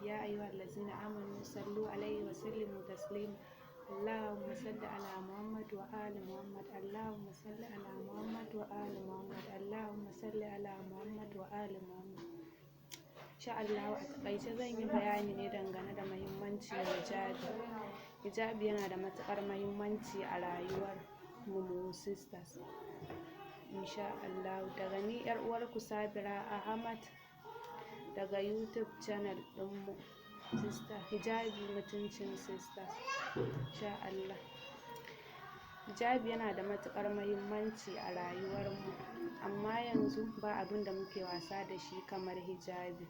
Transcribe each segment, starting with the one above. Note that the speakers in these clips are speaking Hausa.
Ya ayyuhallazina amanu sallu alaihi wa sallimu taslima. Allahumma salli ala Muhammad wa ali Muhammad. Allahumma salli ala Muhammad wa ali Muhammad. Allahumma salli ala Muhammad wa ali Muhammad. Insha Allahu, a taƙaice zan yi bayani ne dangane da mahimmancin hijabi. Hijabi yana da matuƙar mahimmanci a rayuwar mu, mu sisters. Insha Allahu, daga ni 'yar uwarku Sabira Ahmad, daga YouTube channel ɗinmu Sister Hijabi Mutuncin Sisters. Insha Allah, hijabi yana da matuƙar mahimmanci a rayuwar mu, amma yanzu ba abinda muke wasa da shi kamar hijabi.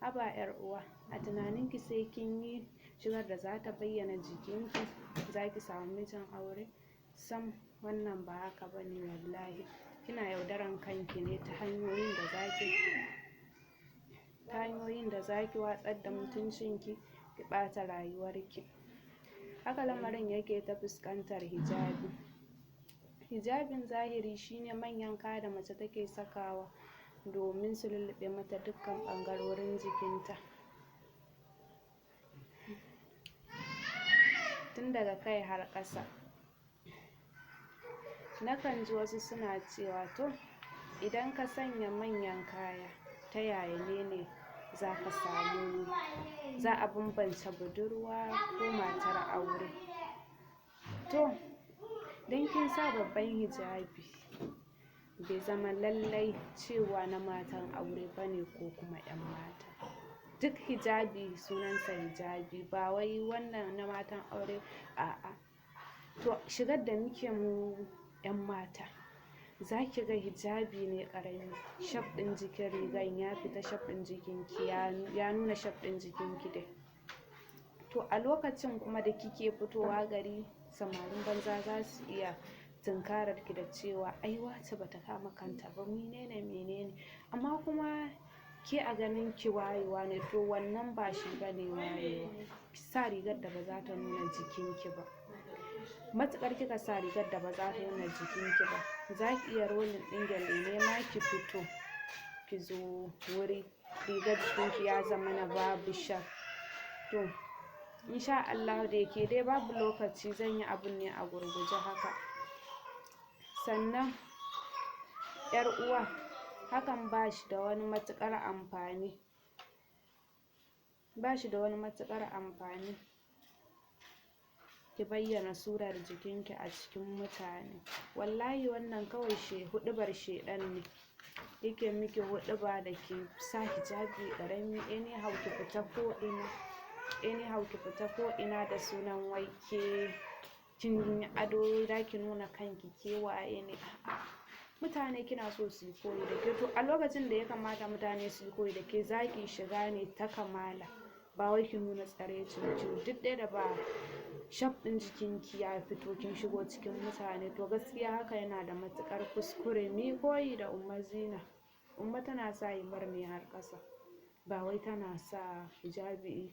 Haba 'yar uwa, a tunaninki sai kin yi shigar da zata bayyana jikinki zaki samu mijin aure? Sam, wannan ba haka bane wallahi. Kina yaudaran kanki ne ta hanyoyin da zaki watsar da mutuncinki, ki ɓata rayuwarki. Haka lamarin yake ta fuskantar hijabi. Hijabin zahiri shine manyan kaya da mace take sakawa domin su lulluɓe mata dukkan ɓangarorin jikinta, tun daga kai har ƙasa. Nakan ji wasu suna cewa, to idan ka sanya manyan kaya, ta yaya ne zaka samu za'a bambance budurwa ko matar aure? To, dan kin sa babban hijabi bai zama lallai cewa na matan aure bane ko kuma 'yan mata. Duk hijabi sunansa hijabi, ba wai wannan na matan aure, a'a. To, shigar da muke mu 'yan mata, zaki ga hijabi ne ƙarami, shape ɗin jikin rigan ya fita, shape ɗin jikinki ya nuna shape ɗin jikinki dai. To, a lokacin kuma da kike fitowa gari, samarin banza zasu iya tunkarar ki da cewa, "Ai wace bata kama kanta ba, menene menene?" Amma kuma ke a ganin ki wayewa ne. To, wannan ba shi bane wayewa. Ki sa rigar da ba za ta nuna jikinki ba. Matuƙar kika sa rigar da ba za ta nuna jikinki ba, zaki iya rolling ɗin gyale ne ma ki fito, ki zo wuri, rigar jikinki ya zamana babu shape. To, insha Allahu, da yake dai babu lokaci, zan yi abun ne a gurguje haka. Sannan 'yar uwa, hakan bashi da wani matuƙar amfani, bashi da wani matuƙar amfani ki bayyana surar jikinki a cikin mutane. Wallahi wannan kawai huɗubar shaiɗan ne yake miki huɗuba da ki sa hijabi ƙarami anyhow ki fita ko ina, anyhow ki fita ko ina, da sunan wai ke kin yi ado, zaki nuna kanki ke waye ne. A'a, mutane kina so su yi koyi da ke. To, a lokacin da ya kamata mutane su yi koyi da ke, zaki shiga ne ta kamala, ba wai ki nuna tsiraicin ki duk ɗaya da ba shape ɗin jikinki ya fito kin shigo cikin mutane. To, gaskiya haka yana da matuƙar kuskure. Muyi koyi da Umma Zina. Umma tana sa himar ne har ƙasa, ba wai tana sa hijabi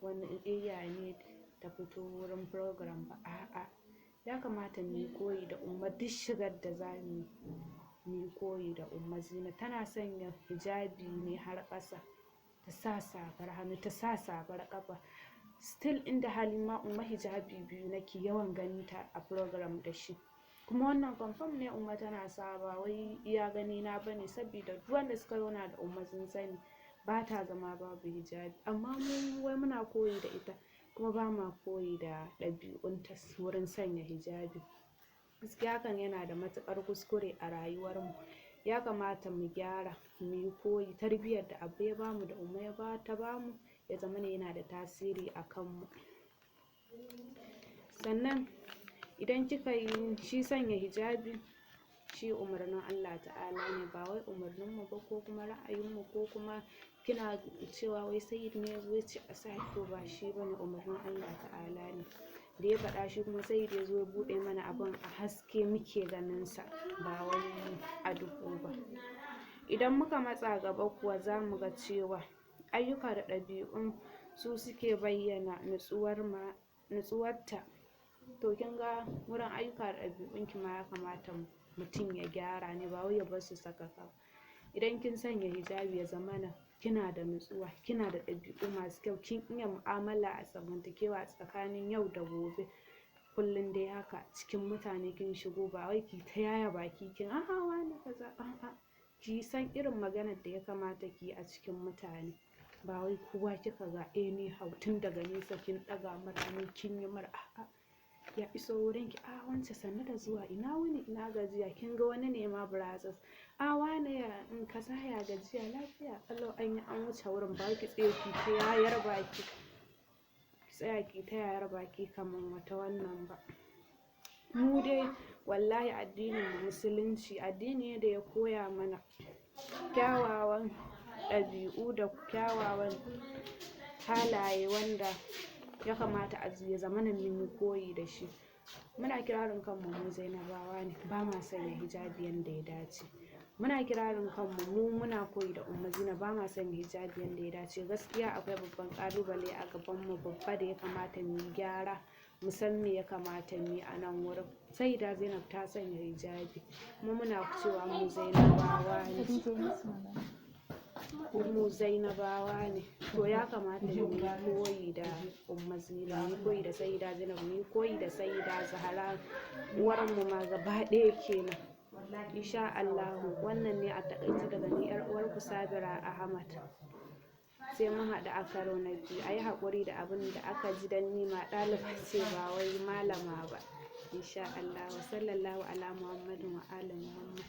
wani iya ne ta fito wurin program ba, a'a. Ya kamata muyi koyi da Umma. Duk shigar da zamu yi, muyi koyi da Umma Zina. Tana sanya hijabi ne har ƙasa, ta sa safar hannu, ta sa safar ƙafa. Still, inda hali ma, Umma hijabi biyu nake yawan ganin ta a program da shi. Kuma wannan confirm ne, Umma tana sawa, ba wai iya gani na bane, sabida duk wanda suka zauna da Umma sun sani bata zama babu hijabi. Amma mu wai muna koyi da ita, kuma bama koyi da ɗabi'unta wurin sanya hijabi. Gaskiya hakan yana da matuƙar kuskure a rayuwar mu. Ya kamata mu gyara, muyi koyi tarbiyyar da Abba ya bamu da Umma ya ta bamu, ya zamana yana da tasiri a kan mu. Sannan idan kika yi shi sanya hijabi, shi umarnin Allah Ta'ala ne, ba wai umarnin mu ba ko kuma ra'ayin mu, ko kuma kina cewa wai Sayyid ne yazo yace a sa. To, ba shi bane, umarnin Allah Ta'ala ne da ya faɗa. Shi kuma Sayyid yazo ya buɗe mana abun a haske muke ganin sa, ba wai a duhu ba. Idan muka matsa gaba kuwa, zamu ga cewa ayyuka da ɗabi'un su suke bayyana nutsuwar ma nutsuwarta. To, kin ga wurin ayyuka da ɗabi'un ki ma ya kamata mutum ya gyara ne, ba wai ya bar su sakaka ba. Idan kin sanya hijabi, ya zamana Kina da nutsuwa, kina da ɗabi'u masu kyau, kin iya mu'amala a zamantakewa tsakanin yau da gobe. Kullum dai haka cikin mutane kin shigo, ba wai ki ta yaya baki kin a'a wane kaza, a'a, ki san irin maganar da ya kamata ki yi a cikin mutane. Ba wai kowa kika ga anyhow tun daga nesa kin ɗaga mar hannu kin yi mar, a'a. Ya iso wurinki, "A wance, sannu da zuwa, ina wuni, ina gajiya?" Kin ga wani ne ma, brothers, "A wane, ya kaza, ya gajiya? Lafiya ƙalau." An yi an wuce wurin. Ba ki tsaye ki ta yayar baki, ki tsaya ki ta yayar baki kamar wata wannan ba. Mu dai wallahi addinin mu Musulunci addini ne da ya koya mana kyawawan ɗabi'u da kyawawan halaye wanda ya kamata a ya zamana mun yi koyi da shi. Muna kirarin kanmu mu Zainabawa ne, ba ma sanya hijabi yanda ya dace. Muna kirarin kanmu mu muna koyi da Umma Zina, ba ma sanya hijabi yanda ya dace. Gaskiya akwai babban ƙalubale a gabanmu, babba, da ya kamata mu yi gyara, mu san me ya kamata mu yi a nan wurin. Sayyida Zainab ta sanya hijabi, mu muna cewa mu Zainabawa ne, mu Zainabawa ne, to ya kamata mu yi koyi da Umma Zina, mu yi koyi da Sayyida Zainab, mu yi koyi da Sayyida Zahra, uwarmu ma gaba ɗaya kenan, insha Allahu. Wannan ne a taƙaice daga ni, 'yar uwarku Sabira Ahmad. Sai mun haɗu a karo na biyu. A yi haƙuri da abin da aka ji, don ni ma ɗaliba ce, ba wai malama ba, insha Allahu. Sallallahu ala Muhammadin wa ali Muhammad.